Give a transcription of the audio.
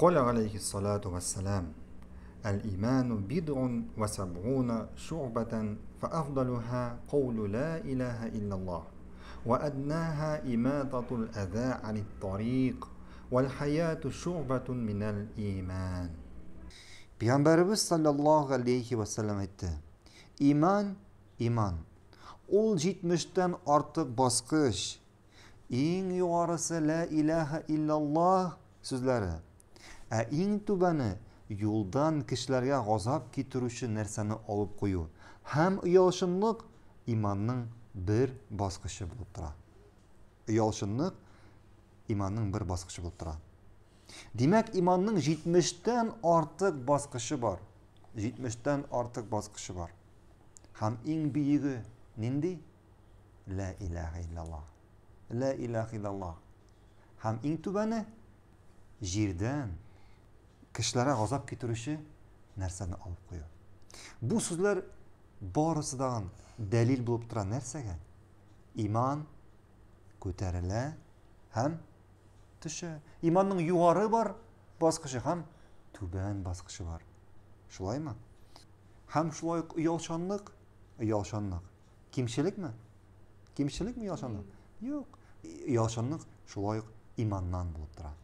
قال عليه الصلاة والسلام: الإيمان بضع وسبعون شعبة فأفضلها قول لا إله إلا الله وأدناها إماطة الأذى عن الطريق والحياة شعبة من الإيمان. Пәйгамбәребез саллаллаһу алейхи вәсәлләм әйтте: Иман, иман. Ул 70-тән артык баскыч. Иң югарысы ла илаһа иллаллаһ сүзләре. Ә иң түбәне юлдан кешеләргә газап китерүче нәрсәне алып кую һәм оялчынлык иманның бер баскычы булып тора. Оялчынлык иманның бер баскычы булып тора. Димәк, иманның 70-тән артык баскычы бар. 70-тән артык баскычы бар. Һәм иң бөеге нинди? Ла илаһа иллаллаһ. Ла илаһа иллаллаһ. Һәм иң түбәне җирдән кешеләргә газап китерүче нәрсәне алып кую. Бу сүзләр барысы да дәлил булып тора нәрсәгә? Иман күтәрелә һәм төшә. Иманның югары бар баскычы һәм түбән баскычы бар. Шулаймы? Һәм шулай ук оялчанлык, оялчанлык. Кимчелекме? Кимчелекме оялчанлык? Юк. Оялчанлык шулай ук иманнан булып тора.